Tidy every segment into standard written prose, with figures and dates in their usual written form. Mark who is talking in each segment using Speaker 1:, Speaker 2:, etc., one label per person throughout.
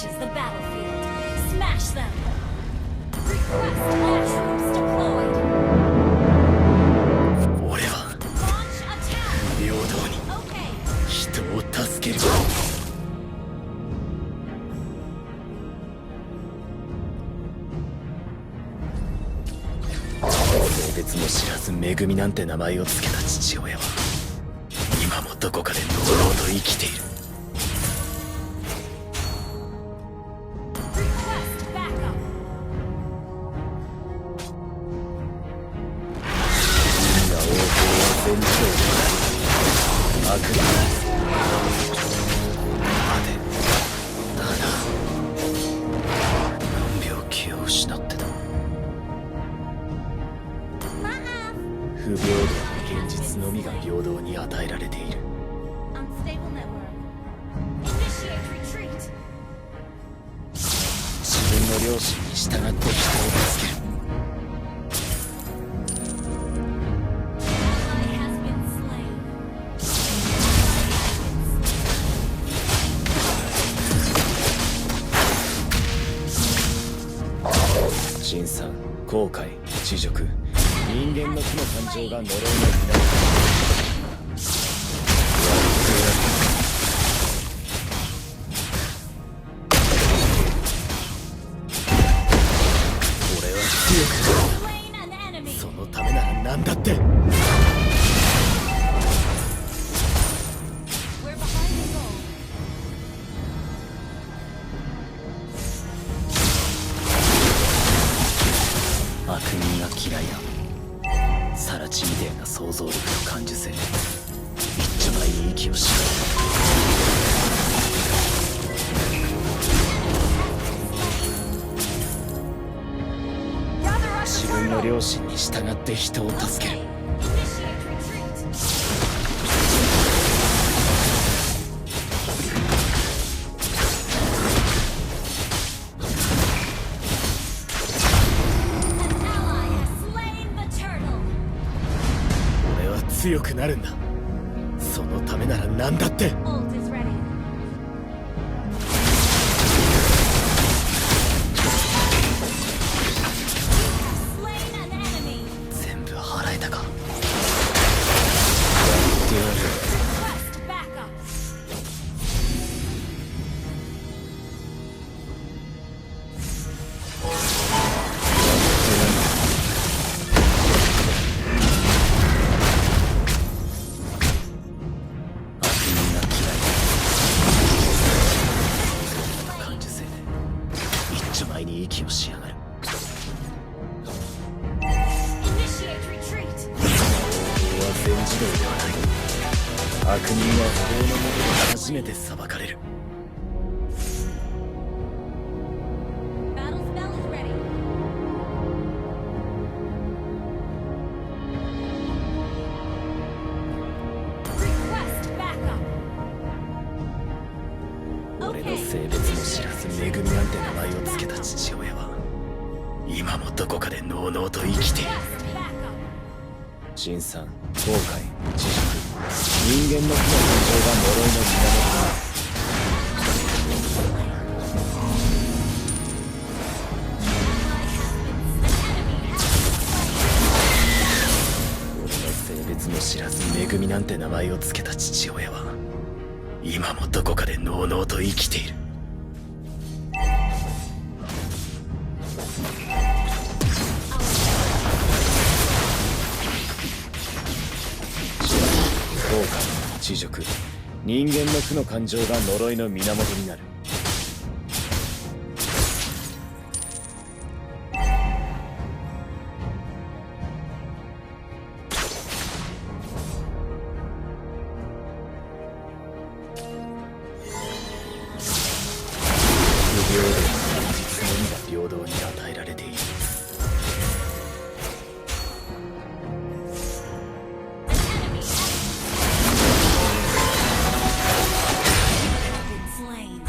Speaker 1: reaches the battlefield. Smash them. Request mushrooms deployed.
Speaker 2: 俺は
Speaker 1: Launch attack.
Speaker 2: 平等に
Speaker 1: Okay.
Speaker 2: 人を助ける。性別も知らず恵みなんて名前を付けた父親は今もどこかで堂々と生きている。
Speaker 1: Request backup.
Speaker 2: 因果応報は全自動である。悪だ。待て。だな。何秒気を失ってた。不平等な現実のみが平等に与えられている。
Speaker 1: Unstable network. Initiate retreat.
Speaker 2: 自分の良心に従って人を助ける。
Speaker 1: Ally has been slain.
Speaker 2: 辛酸、後悔、恥辱、人間の負の感情が呪いの源。俺は強く
Speaker 1: Slain an enemy.
Speaker 2: そのためなら何だって。
Speaker 1: We're behind the goal.
Speaker 2: 悪人が嫌いだ。サラチみてえな想像力と感受性。一丁前に息をしろ。 自分の良心に従って人を助ける。
Speaker 1: Initiate retreat.
Speaker 2: 俺は強くなるんだ。そのためなら何だって。
Speaker 1: Ult is ready.
Speaker 2: 全部払えたか。やってやる。
Speaker 1: Request backup.
Speaker 2: 悪人が嫌いだ。感受性で一丁前に息をしやがる。
Speaker 1: Initiate retreat.
Speaker 2: 法は全自動ではない。悪人は法の下で初めて裁かれる。
Speaker 1: Battle spell is ready. Request backup.
Speaker 2: 俺の
Speaker 1: Okay.
Speaker 2: 性別も知らず恵みなんて名前を付けた父親は今もどこかでのうのうと生きている。
Speaker 1: Request backup.
Speaker 2: 辛酸、後悔、恥辱、人間の負の感情が呪いの源だ。 俺の性別も知らず恵みなんて名前を付けた父親は今もどこかでのうのうと生きている。 後悔、恥辱、人間の負の感情が呪いの源になる。 不平等な現実のみが平等に与えられている。
Speaker 1: Been slain.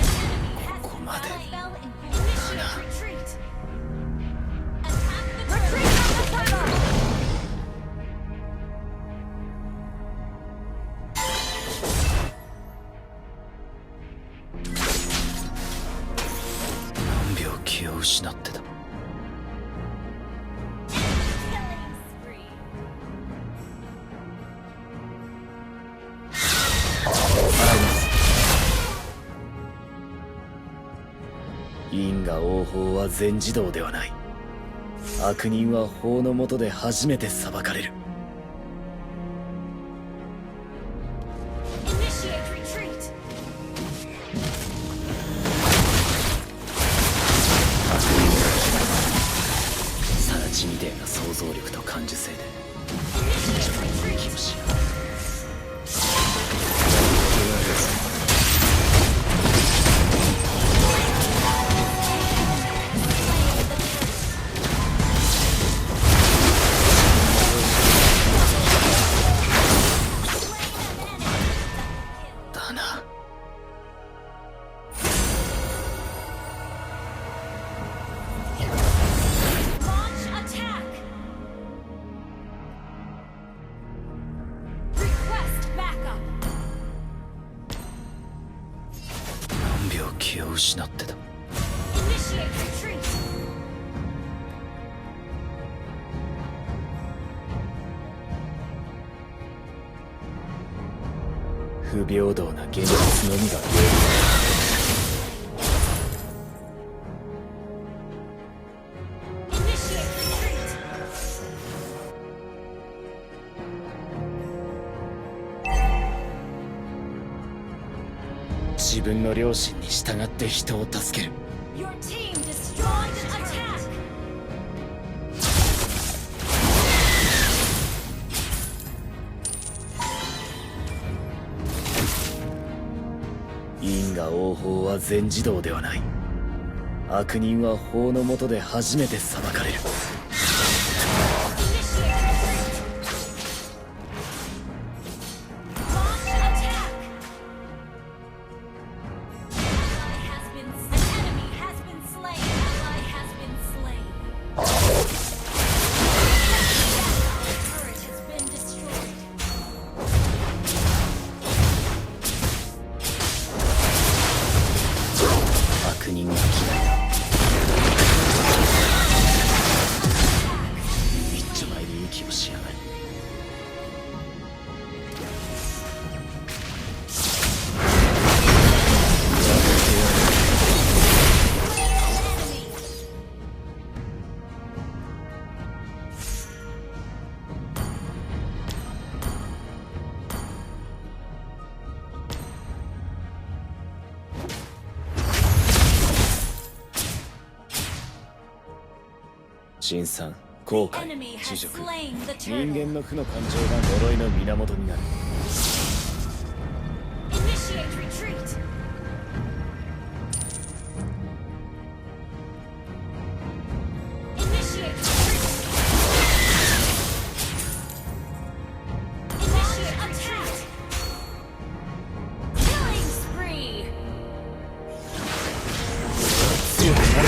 Speaker 2: 失ってた。因果応報は全自動ではない。悪人は法の下で初めて裁かれる。さら地みてえな想像力と感受性で一番勇気をしやがる。気を失ってた。不平等な現実のみが原因だ。自分の良心に従って人を助ける。因果応報は全自動ではない。悪人は法の下で初めて裁かれる。悪人が嫌いだ。一丁前に息をしやがる。辛酸、後悔、恥辱、人間の負の感情が呪いの源になる。強くなる。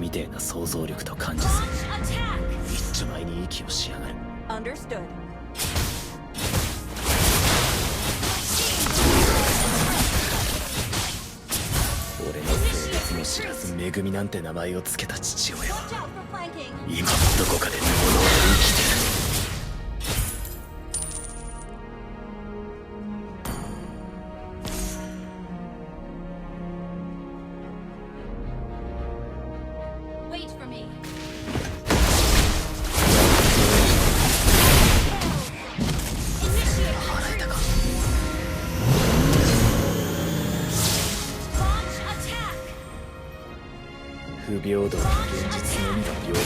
Speaker 2: みてえな想像力と感受性。一丁前に息をしやがる。
Speaker 3: Understood.
Speaker 2: 俺の性別も知らず恵みなんて名前を付けた父親は
Speaker 3: Watch out for flanking.
Speaker 2: 今もどこかでのうのうと生きてる。
Speaker 1: Wait for me.
Speaker 2: 払えたか。
Speaker 1: Launch attack.
Speaker 2: 不平等な現実のみが平等だ。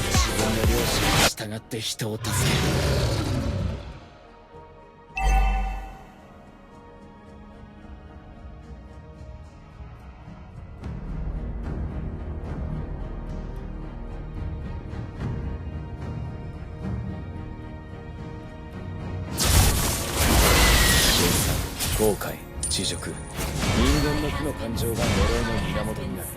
Speaker 2: 自分の良心に従っって人を助ける。後悔、恥辱、人間の負の感情が呪いの源になる。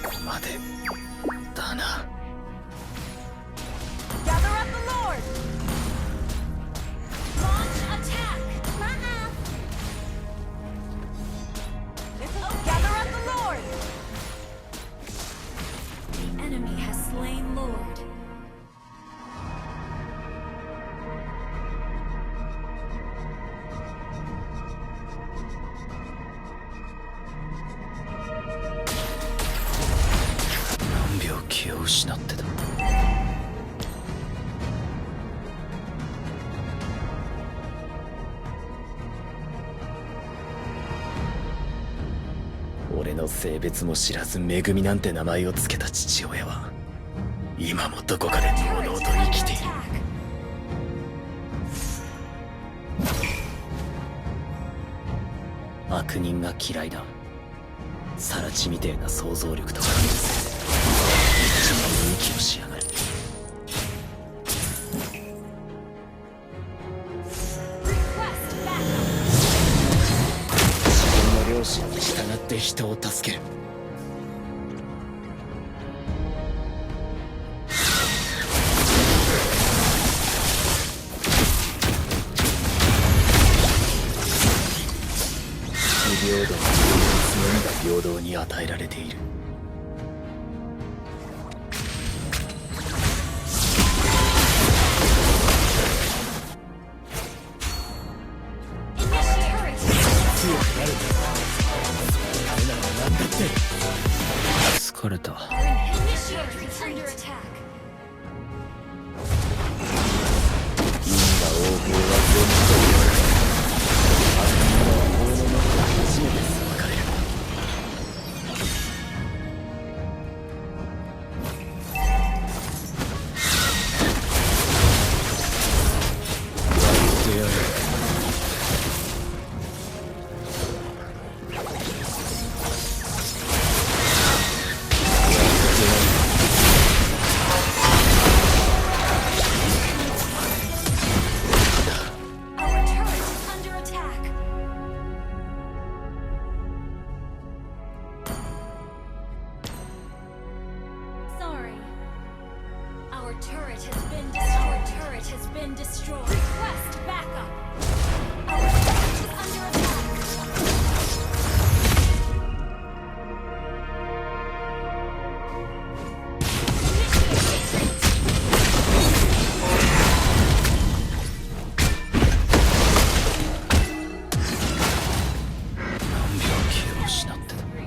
Speaker 2: ここまでだな。
Speaker 1: Enemy has slain Lord.
Speaker 2: 何秒気を失ってた。俺の性別も知らずめぐみなんて名前を付けた父親は今もどこかでのうのうと生きている。悪人が嫌いだ。サラチみてえな想像力と感受性で一番の息をしやがる。自分の良心に従って人を助ける。不平等の強みが平等に与えられている。強くなるんだ。ダメなら何だって。疲れた。
Speaker 1: Initiate under attack.
Speaker 2: 因果応報は全部と言われる。悪人は法の中で初めて裁かれる。やってやる。
Speaker 1: Our turret is under attack. Sorry. Our turret has been destroyed. Request backup. Our turret is under attack.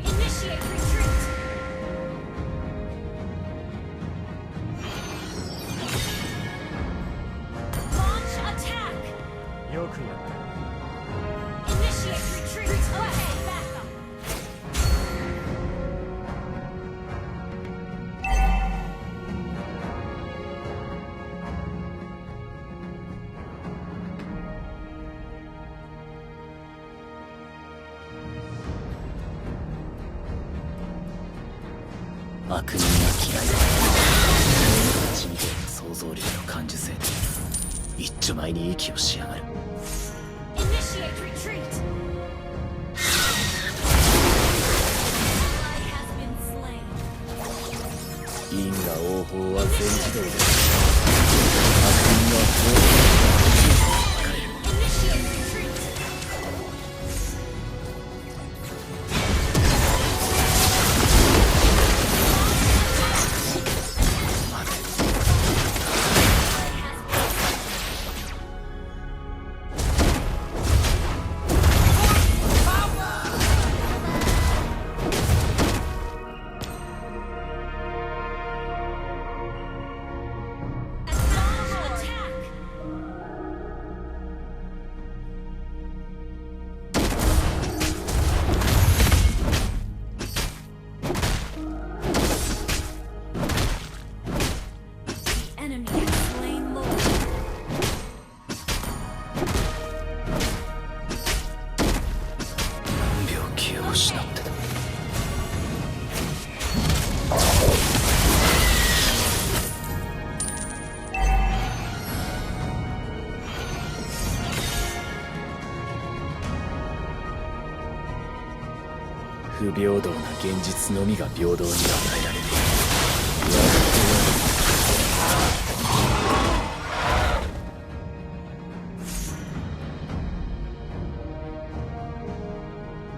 Speaker 1: Initiate retreat. Launch attack.
Speaker 2: よくやった。
Speaker 1: Initiate retreat. Request backup.
Speaker 2: 悪人が嫌いだ。俺たちみてえな想像力と感受性で一丁前に息をしやがる。
Speaker 1: Initiate retreat. Ally has been slain.
Speaker 2: 因果応報は全自動で悪人は法の中で分かれる。
Speaker 1: Initiate retreat.
Speaker 2: 待て。不平等な現実のみが平等に与えられる。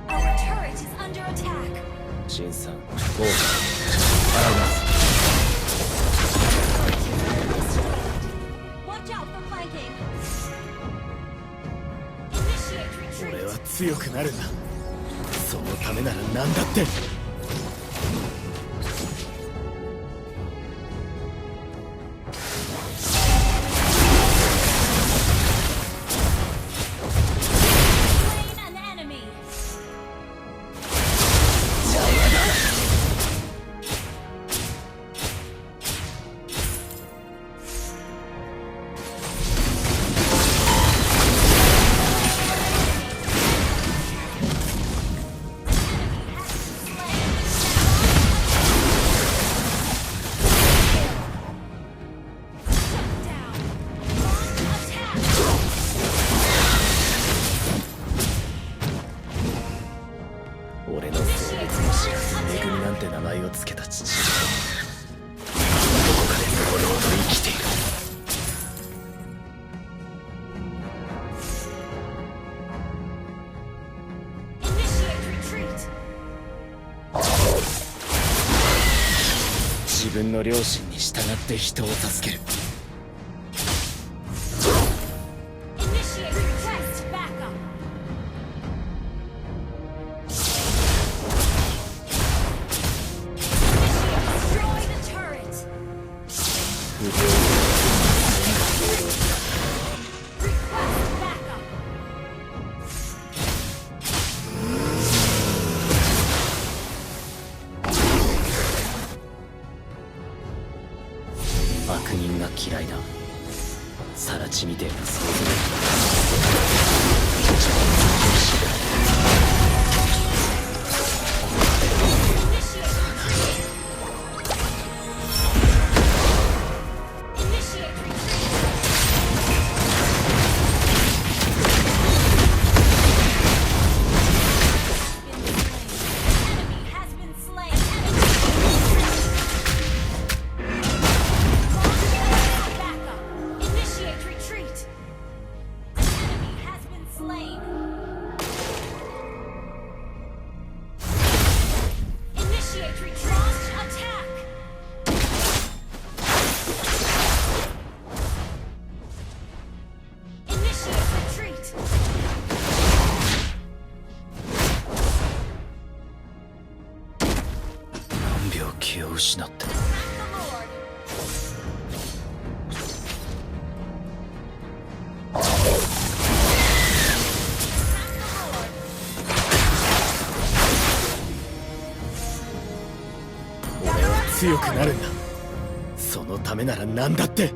Speaker 1: Our turret is under attack.
Speaker 2: 新さん、後悔払います。
Speaker 1: Watch out for flanking. Initiate
Speaker 2: 俺
Speaker 1: retreat.
Speaker 2: は強くなるんだ。そのためなら何だって。
Speaker 1: Slain an enemy.
Speaker 2: 俺の性別も知らずめぐみなんて名前を付けた父親はどこかでのうのうと生きている。
Speaker 1: Initiate retreat.
Speaker 2: 自分の良心に従って人を助ける。
Speaker 1: Initiate request backup. Destroy the turret.
Speaker 2: 不平等
Speaker 1: Request backup.
Speaker 2: 悪人が嫌いだ。サラチみてえな想像。
Speaker 1: Initiate retreat. Enemy has been slain. Backup. Initiate retreat. Enemy has been slain. Initiate retreat. Launch attack. Initiate retreat.
Speaker 2: 何秒気を失って。
Speaker 1: Attack the Lord. Attack the Lord.
Speaker 2: 俺は強くなるんだ。そのためなら何だって。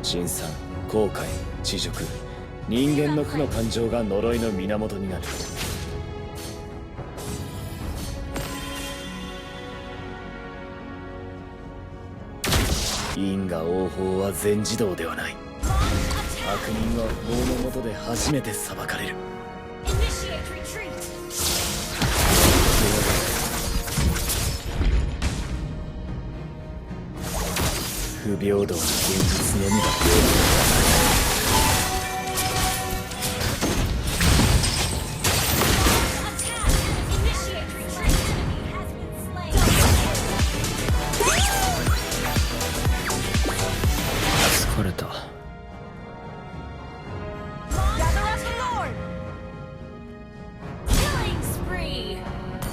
Speaker 2: 辛酸、後悔、恥辱、人間の負の感情が呪いの源になる。因果応報は全自動ではない。
Speaker 1: Launch attack.
Speaker 2: 悪人は法の下で初めて裁かれる。
Speaker 1: Initiate retreat.
Speaker 2: 不平等な現実のみが平等。
Speaker 1: Attack. Initiate retreat. Enemy has been slain.
Speaker 2: 疲れた。
Speaker 1: Gather up the Lord. Killing spree.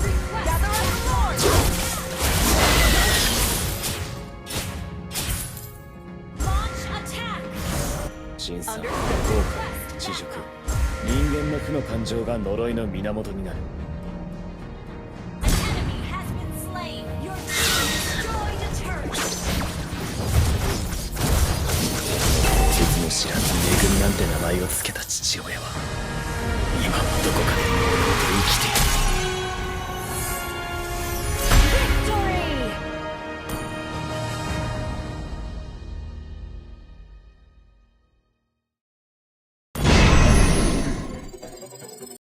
Speaker 1: Request. Gather up the Lord. Launch attack.
Speaker 2: 辛酸、後悔、恥辱、人間の負の感情が呪いの源になる。
Speaker 1: An enemy has been slain. Your team destroyed a turret.
Speaker 2: 別も知らずめぐみなんて名前を付けた父親は今もどこかで